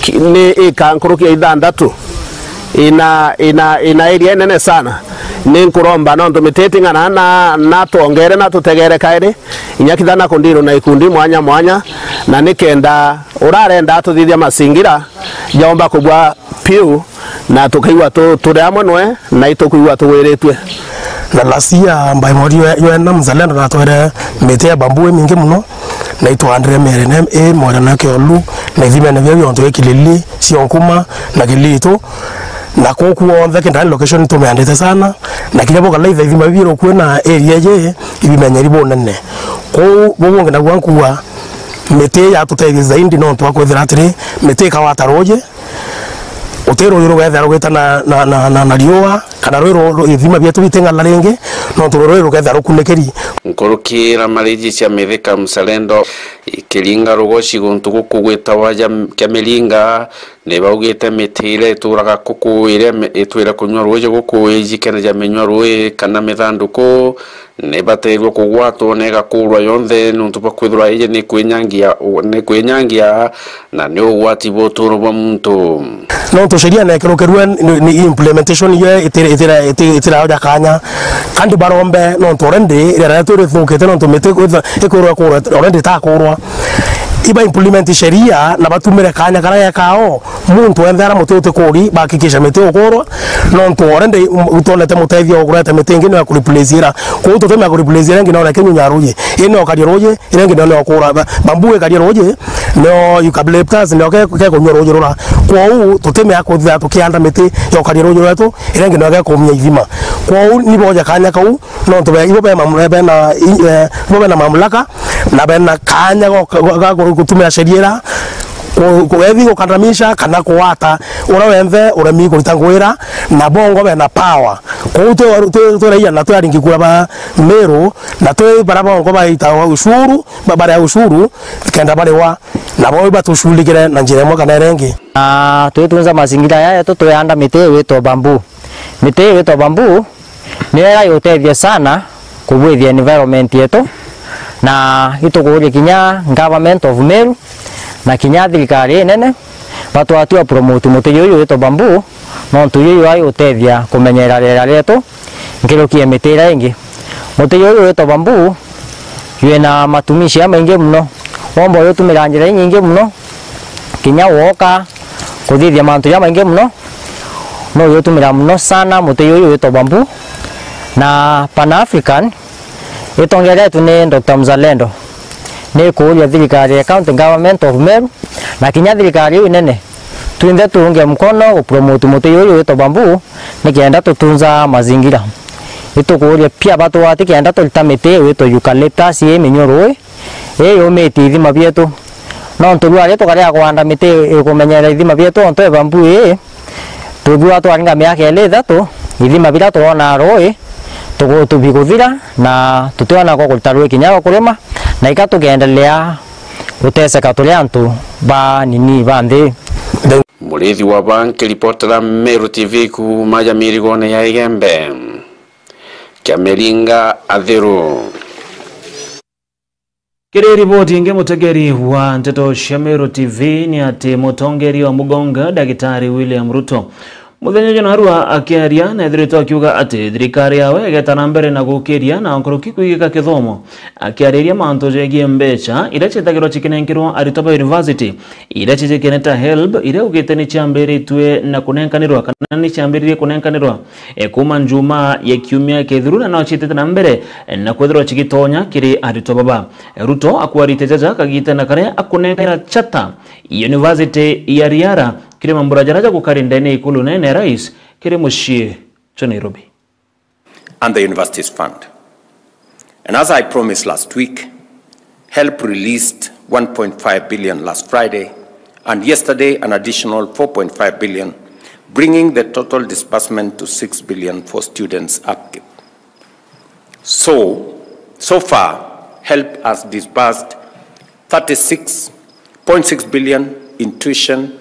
ki-, ni ika nkuruki ya ithanthatu. Ina, ina, ina area nene sana. Ni nkuromba nontu miti iting'ana na, na twongere na tutegere kairi, inya kithana kundirwo na ikundi mwanya mwanya, na nikenda urarenda atuthithia mazingira jaumba kubwa piu, na tukaigua tu-, turi amwe nwe, na itukwigua tugwiritue. Na last year, by mweri wa, wa ena, Mzalendo natwere miti ya bamboo imingi muno, na itwandire mieri ne-, i mweri na kiolu, na ithimene bia biontu i Kilili, Cionkuma, na Kilitu, na kuu kuonthe Kindani location tumiandite sana, na kinya bukalaitha ithima biu biri kuu na area iji ibimenyeri bunene. Kuu, buu bungi naguo nkuuga, miti yatutethia zaidi nontu bwa kwithira atiri, miti ikawata ruuji, uti ruuji rugethira rugita na, na, na, na, na riua, kana rui ru-, ru-, ithima bietu biting'ana ringi, nontu rui rugethira rukunikiri. Nkuruki ira mariji cia Mithika Mzalendo ikiringa rugoci guntu guku gwitawa ja, kia Miringa, ni baugite miti iria ituraga kuku iria mi-, itwire kunyua ruuji guku ijikene ja minyua rui kana mithanduku, ni bateerwe kugwatwo na igakuurwa yonthe, niuntu bwa kwithirwa iji ni kwinyangia, ni kwinyangia, na ni ugwati bwa utuuro bwa muntu. Nontu sheria nekerukirwe ni, ni implementation yo itira, itira, itira, itiraoja kanya. Kandi barombe, nontu already iria rietu rithukite, nontu miti kwithirwa ikurwa, kurwa, already itakurwa. Iba implement sheria na batumire kanya karia gekao, muntu wenthe ara muti utikuri, bahakikisha miti ukurwa, nontu already, um, twonete mutethia wa kureta miti ingi ni ya kureplace ira. Kwou tutumia kureplace ira ingi nona kinyunya ruuji. Ino ukaria ruuji, ira ingi nona ukura. Ba-, bamboo ikaria ruuji, no eucalyptus, no ke, ke kunyua ruuji rura. Kwou tutimia kuthitha tukianda miti ya ukaria ruuji rwetu, ira ingi no ke kumia ithima. Kwou ni boja kanya kau, nontu be, ibo be mam-, be na, i-, eh, ibo be na mamlaka, na bena kanya ga, ga, ga gutumira sheria ira ku-, ku-, ethi gukandamisha kana kuwata uria wenthe uremi kurita ngugi ira, na bongo bena power. Kwou twi, twi, twi raia na twi aringi kura ba Meru, na twi baria bongo baitawa ushuru, ba-, baria ushuru, kenda bariwa, nabo batushughulikire na njira imwe kana iria ingi. Na twitunza mazingira yaya yetu, twianda miti igwitwa bamboo. Miti igwitwa bamboo, niyo ira yutethia sana kubwithia environment yetu, na itukuuria kinya Government of Meru na kinya thirikari inene batwatua promote muti juju witwa bamboo, nontu juju jwa yutethia kumenyera riera rietu nkiruki ya miti iria ingi. Muti juju witwa bamboo jwina matumishi jamaingi muno. Womba ujutumira njira inyingi muno, kinya woka kuthithia mantu jamaingi muno, no ujutumira muno sana muti juju witwa bamboo. Na Pan African itongeretwe ni Doctor Mzalendo, ni kuuria thirikari ya County Government of Meru na kinya thirikari iu inene, twinthe tuunge mkono gupromote muti juju witwa bamboo, nikenda tutunza mazingira. Itukuuria pia batwati kenda turita miti iu itwa eucalyptus ii minyuruui, ii yumitie ithima bietu. Nontu rua ri tukaria kwanda miti ikumenyera ithima bietu onto eba mbu ii, twibua twaringa miaka iri ithatu, ithima biria turona rui tugu-, tubiguthira na tutiona kwa kurita rui kinya rwa kurima, na ika tukendelea guteseka turi antu ba nini ba nthi. Murithi wa ba nkiripotera Meru T V kuuma ja mirigone ya Igembe, kia Miringa Athiru. Kiri riboti ingi, mutegeri wa nteto cia Meru T V ni ati mutongeria wa Mugonga, Dagitari William Ruto, muthenya jwa narua akiaria, na ethiritwe akiuga ati thirikari yawe igeta na mbere na gukiria na nkuruki kwigika kithomo, akiariria mantu jegie mbeca iria ciitagirwa cikinenkerwa aritwa ba university, iria cijikeneta HELB, iria augite ni ciambiritue na kunenkanirwa kana ni ciambiririe kunenkanirwa e, kuuma Njumaa ya kiumia kithiru, na no ciitite na mbere, e, na kwithirwa cigitonya kiri aritwa baba. Ruto akwarite jaja kagitene karia akunenkera chata university ya Riara kiri mambura jaria jagukari ndene ikulu nene ya rais kiri mucii jwa Nairobi. And the universities fund. And as I promised last week, HELB released one point five billion last Friday, and yesterday an additional four point five billion, bringing the total disbursement to six billion for students upkeep. So, so far, HELB has disbursed thirty-six point six billion in tuition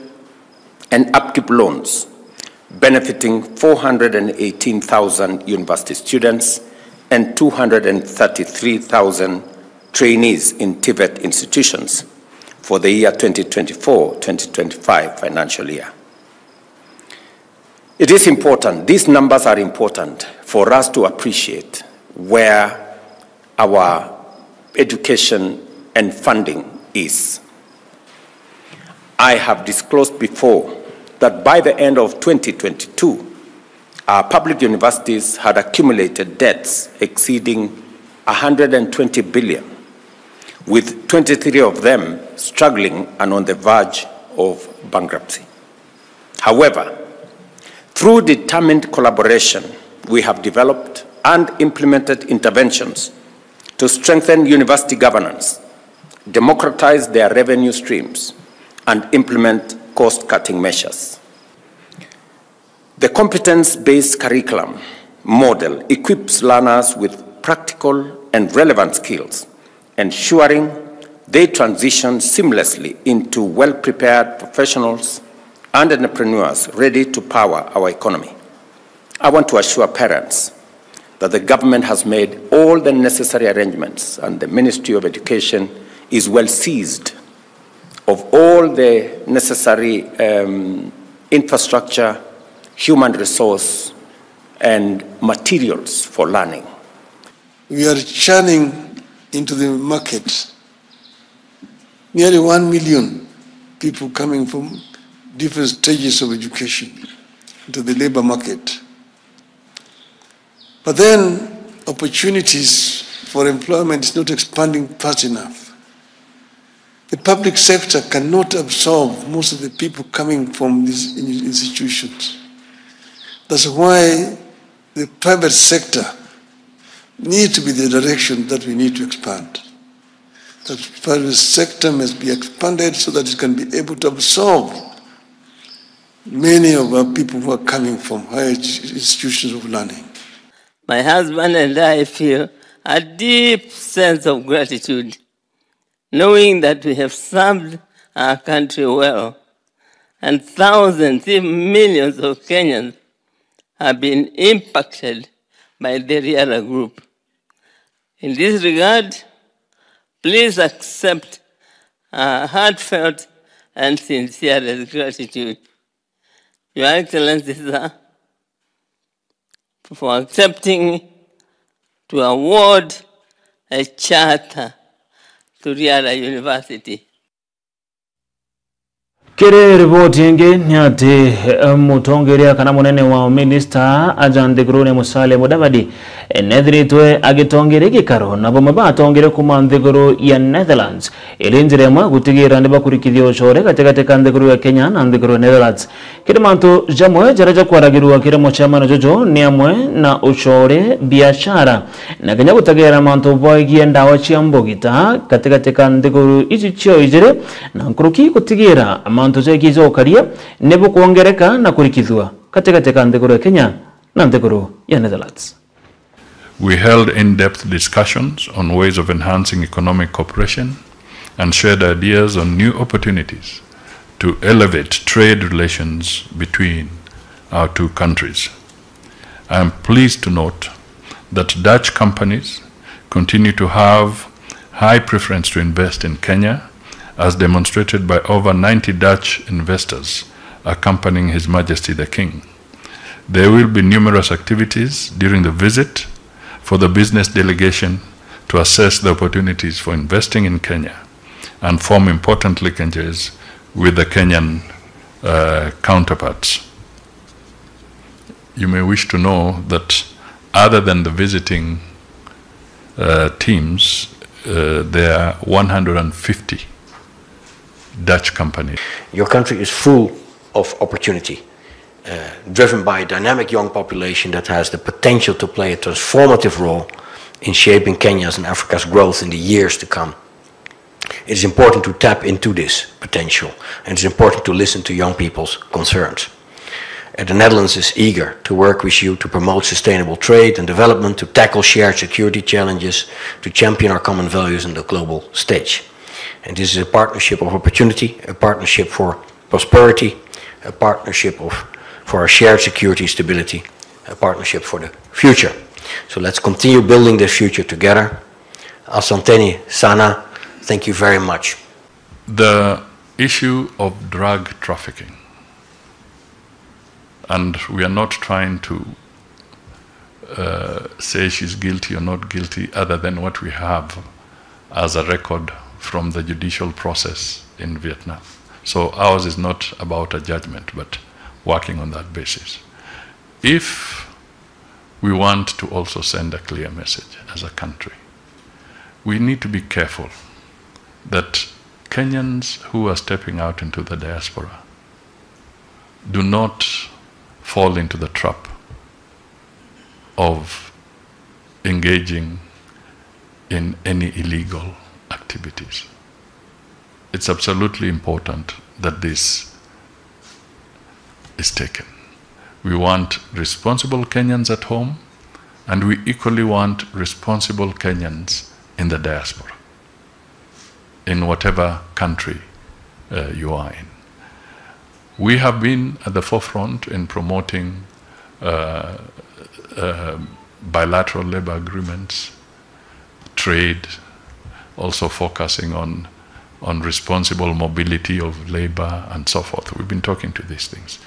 and upkeep loans, benefiting four hundred and eighteen thousand university students and two hundred and thirty-three thousand trainees in TVET institutions for the year twenty twenty-four twenty twenty-five financial year. It is important, these numbers are important for us to appreciate where our education and funding is. I have disclosed before that by the end of twenty twenty-two, our public universities had accumulated debts exceeding a hundred and twenty billion, with twenty-three of them struggling and on the verge of bankruptcy. However, through determined collaboration, we have developed and implemented interventions to strengthen university governance, democratize their revenue streams, and implement cost-cutting measures. The competence-based curriculum model equips learners with practical and relevant skills, ensuring they transition seamlessly into well-prepared professionals and entrepreneurs ready to power our economy. I want to assure parents that the government has made all the necessary arrangements and the Ministry of Education is well seized of all the necessary, um, infrastructure, human resource, and materials for learning. We are churning into the market nearly one million people coming from different stages of education into the labor market. But then opportunities for employment is not expanding fast enough. The public sector cannot absorb most of the people coming from these in-, institutions. That's why the private sector needs to be the direction that we need to expand. That private sector must be expanded so that it can be able to absorb many of our people who are coming from higher edu-, institutions of learning. My husband and I feel a deep sense of gratitude, knowing that we have served our country well, and thousands, if millions of Kenyans have been impacted by the Riara Group. In this regard, please accept our heartfelt and sincerest gratitude, Your Excellency, sir, for accepting to award a charter to Riara University. Kiri riboti ingi ni ati, eh, mutongeria kana munene wa minista aja nthigurune Musalia Mudavadi nethiritwe agitongeria gikaro na bamwe batongere kuma nthiguru ya Netherlands, iri njira imwe gutigira ni bakurikithia ucore gatigati ka nthiguru ya Kenya na nthiguru ya Netherlands. Kiri mantu jamwe jaria jakwaragirua kiri mucemano juju ni amwe na ucore, biashara, na kinya gutagira mantu bwegie ndawa cia mbugita gatigati ka nthiguru iji cio ijiri, na nkuruki gutigira mantu jegie ja ukaria ni bukwongereka na kurikithua gatigati ka nthiguru ya Kenya na nthiguru ya Netherlands. We held in-depth discussions on ways of enhancing economic cooperation and shared ideas on new opportunities to elevate trade relations between our two countries. I am pleased to note that Dutch companies continue to have high preference to invest in Kenya, as demonstrated by over ninety Dutch investors accompanying His Majesty the King. There will be numerous activities during the visit for the business delegation to assess the opportunities for investing in Kenya and form important linkages with the Kenyan, uh, counterparts. You may wish to know that other than the visiting, uh, teams, uh, there are one hundred and fifty Dutch companies. Your country is full of opportunity, uh, driven by a dynamic young population that has the potential to play a transformative role in shaping Kenya's and Africa's growth in the years to come. It is important to tap into this potential, and it's important to listen to young people's concerns. And the Netherlands is eager to work with you to promote sustainable trade and development, to tackle shared security challenges, to champion our common values on the global stage. And this is a partnership of opportunity, a partnership for prosperity, a partnership of, for our shared security and stability, a partnership for the future. So let's continue building this future together. Asanteni sana. Thank you very much. The issue of drug trafficking, and we are not trying to, uh, say she's guilty or not guilty, other than what we have as a record from the judicial process in Vietnam. So ours is not about a judgment, but working on that basis. If we want to also send a clear message as a country, we need to be careful that Kenyans who are stepping out into the diaspora do not fall into the trap of engaging in any illegal activities. It's absolutely important that this is taken. We want responsible Kenyans at home, and we equally want responsible Kenyans in the diaspora, in whatever country, uh, you are in. We have been at the forefront in promoting, uh, uh, bilateral labor agreements, trade, also focusing on, on responsible mobility of labor and so forth. We've been talking to these things.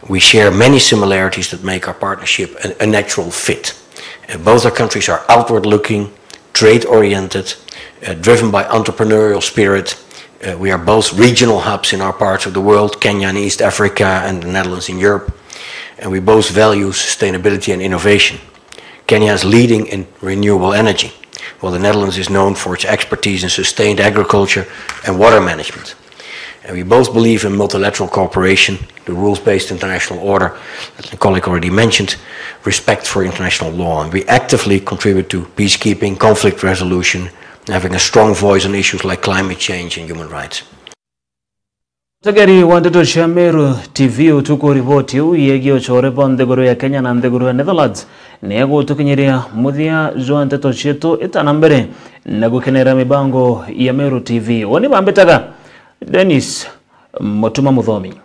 We share many similarities that make our partnership a, a natural fit. Uh, both our countries are outward-looking, trade-oriented, uh, driven by entrepreneurial spirit. Uh, we are both regional hubs in our parts of the world, Kenya and East Africa, and the Netherlands in Europe. And we both value sustainability and innovation. Kenya is leading in renewable energy, while the Netherlands is known for its expertise in sustained agriculture and water management. And we both believe in multilateral cooperation, the rules-based international order, as my colleague already mentioned, respect for international law. And we actively contribute to peacekeeping, conflict resolution, and having a strong voice on issues like climate change and human rights. Mutegeri wa ndeto cia Meru T V, utuku riboti iu yegie ucore bwa nthiguru ya Kenya na nthiguru ya Netherlands ni egutukinyiria muthia jwa ndeto cietu itana mbere na gukenera mibango ya Meru T V. Woni bambitaga Dennis Mutuma Muthomi.